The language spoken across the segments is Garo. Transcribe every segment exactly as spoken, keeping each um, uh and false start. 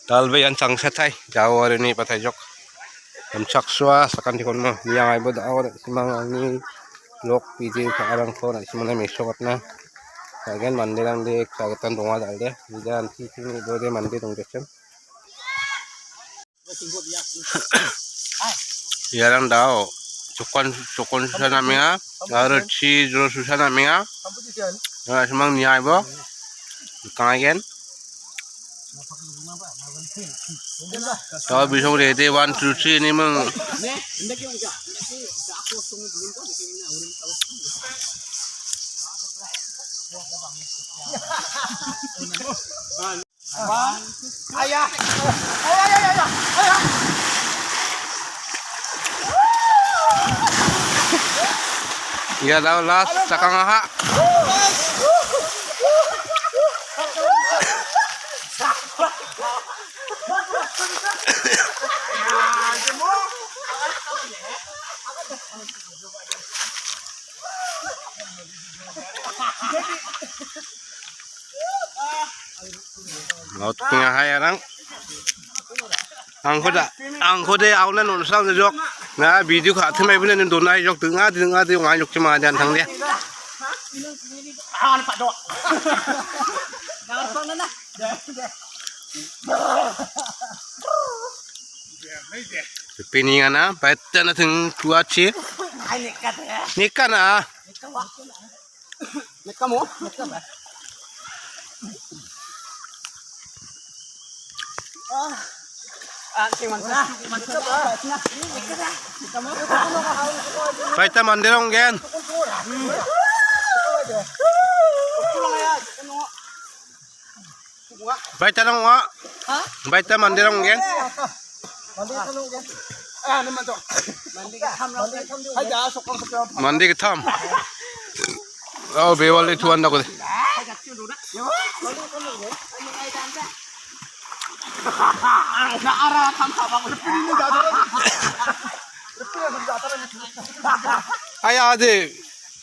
Dalbe ian changsatai, jawarini bataijok. Namchaksoa sakantikon mo, niangaibo da·o, da·simang angni lok video ka·arangko na·simangna mesokatna. Agen manderangde kagitan donga dalde, ida anti sini ibode mande dongjasen. Iarang dao, chokon, chokon susa namenga, aro chi jro susa namenga. Aro simang niaibo, kangagen. Dao bisong rede, one, two, three, ni mung. Ayah. Ayah, ayah, ayah, ayah. Ayah. Iya, dah, last, cakang aha. Laut tengah hai orang. Angkode, angkode auna nonsa jok. Na video ka themai bune nin donai jok, denga, denga, denga, jok cuma jangan tang dia. Pini ngana, baita na teng kuaci. Nikana. Neka mo? Neka ba? Ah. Ah, si mansa. Mansa ba? Baita manderong gen. Baita nang wa. Ha? Baita manderong gen. Mande gittam. Oh, bewal itu anda ko. Aya de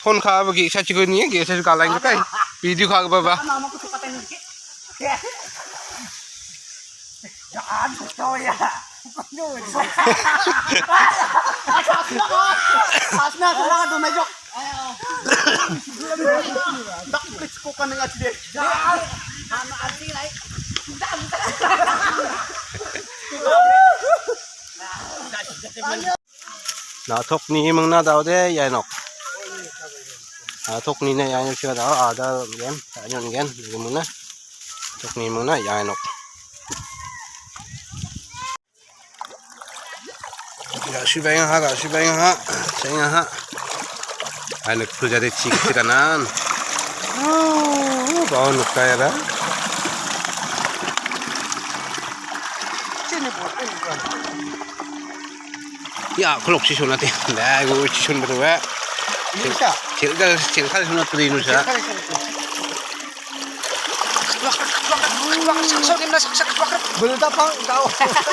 phone ka ba ge sa chi ko ni ge sa ka lain kai. Video ka ba ba. Na·tokni mingna daode ia nok. Na·tokni na ia nok siba dao ada gen, tanyo gen, gimuna. Na·tokni mingna ia nok. Ga·subaengaha, ga·subaengaha, saengaha. Ai, nak pujade chik chikanan. Oh, bau nukai ada. Ya, kolok si sunate. Nah, gue si sun betul, ya. Ini bisa. Cil kali, cil kali sunat tadi nusa. Cil kali sunat. Belum tapang, tahu.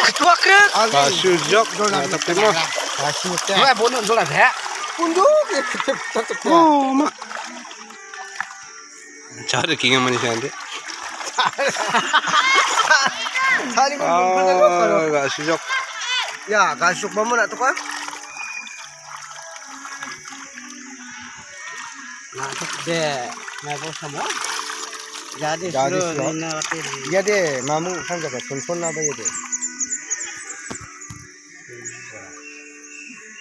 Ketua krek. Kasujok, nah, tapi mah. Kasujok. Gue bono dolar ya. Punduk ya, tetep, tetep ya. Oh, mak. Cara kinga manis nanti. Saling. Oh, kasujok. Ya, kasujok mama nak tukar. Natuk de, na bo samo. Jadi, jadi suruh, suruh. Nina rati. Jadi, mamu kan jaga telepon na ba jadi.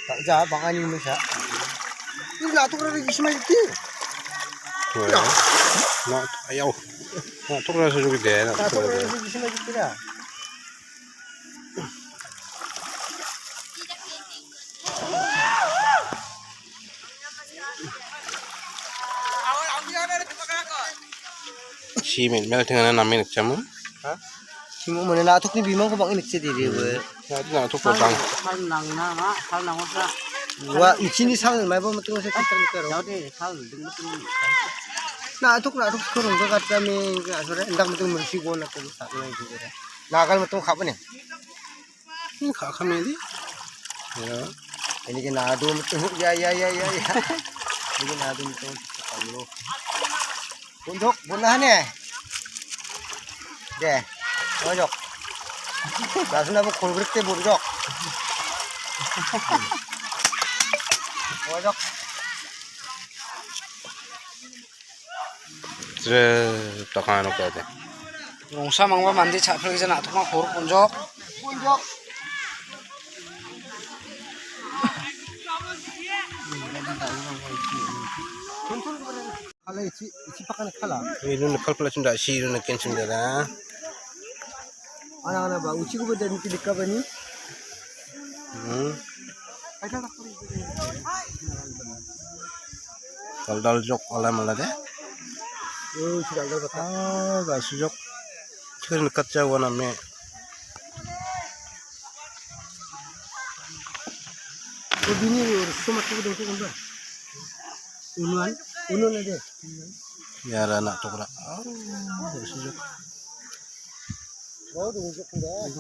Tak ja, bang ani mesa. Ini natuk rari gisma iti. Na, ayo. Natuk rari sujuk de, natuk rari gisma iti na. Si mel mel tengana namin ekjamu. Ha? Simu mana natuk ni bimang ko bang ini cedi dia be. Natuk natuk ko bang. Sal nang na ma, sal nang sa. Wa ichini sal mai bo metu se kitar meter. Jauh deh, sal deng metu. Natuk natuk ko rong ka kami ka sore endang metu mersi go natuk sa nai gitu. Nagal metu khap ne. Ini kha kha meli. Ya. Ini kena adu metu. Ya, ya, ya, ya, ya. Ini kena adu metu. Kamu. Bunduk, bunah ni. Deh. Bunduk. Dasun abo kolgrik te bonjok. Bonjok. Jre tokana nokode. Rongsa mangba mande cha·pilgija na·tokma kolgrik bonjok. Bonjok. Kala ichi, ichi pakana kala. Ilu nikal pala chunda si ilu nikin chunda da. Ana, ana, ba, uchi ko beda niki dikka bani. Hmm. Dal dal jok ala mala de. Oh, uchi dal dal bata. Ah, ga sujok. Chikir nikat cha wana me. Oh, bini, oh, tomat ko beda niki ba. Unuan, unuan aja. Yara na·tokrang. Oh, sujok. Oh, dongjuk kunda. Ya,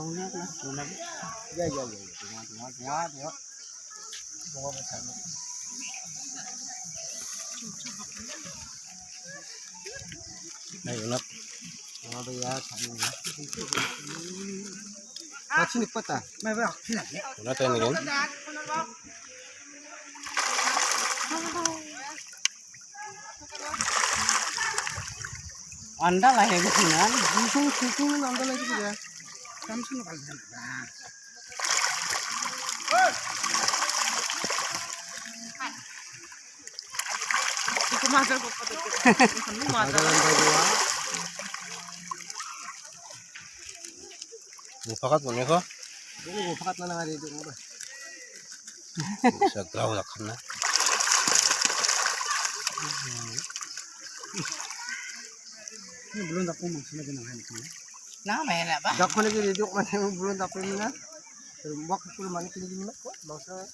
ya, ya, ya. Donga, donga, donga, donga. Donga, donga. Ayo, nak. Donga, donga, donga. Kacini pata. Donga, donga, donga. Anda lah ya, gitu, kan? Busung, busung, anda lah, gitu, ya. Samsung, kalau tidak. Itu mazal kok, kok, kok. Itu mazal. Mufakat mo niko? Ini mufakat na nang ari itu mo ba. Sa grau lakhan na. Ini belum tak pun maksudnya kena hari itu. Na, main apa? Dak ko lagi riduk mana belum tak pun na. Bak ko mana kini kini ko bangsa.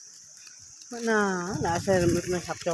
Na, na saya rambut na sapto.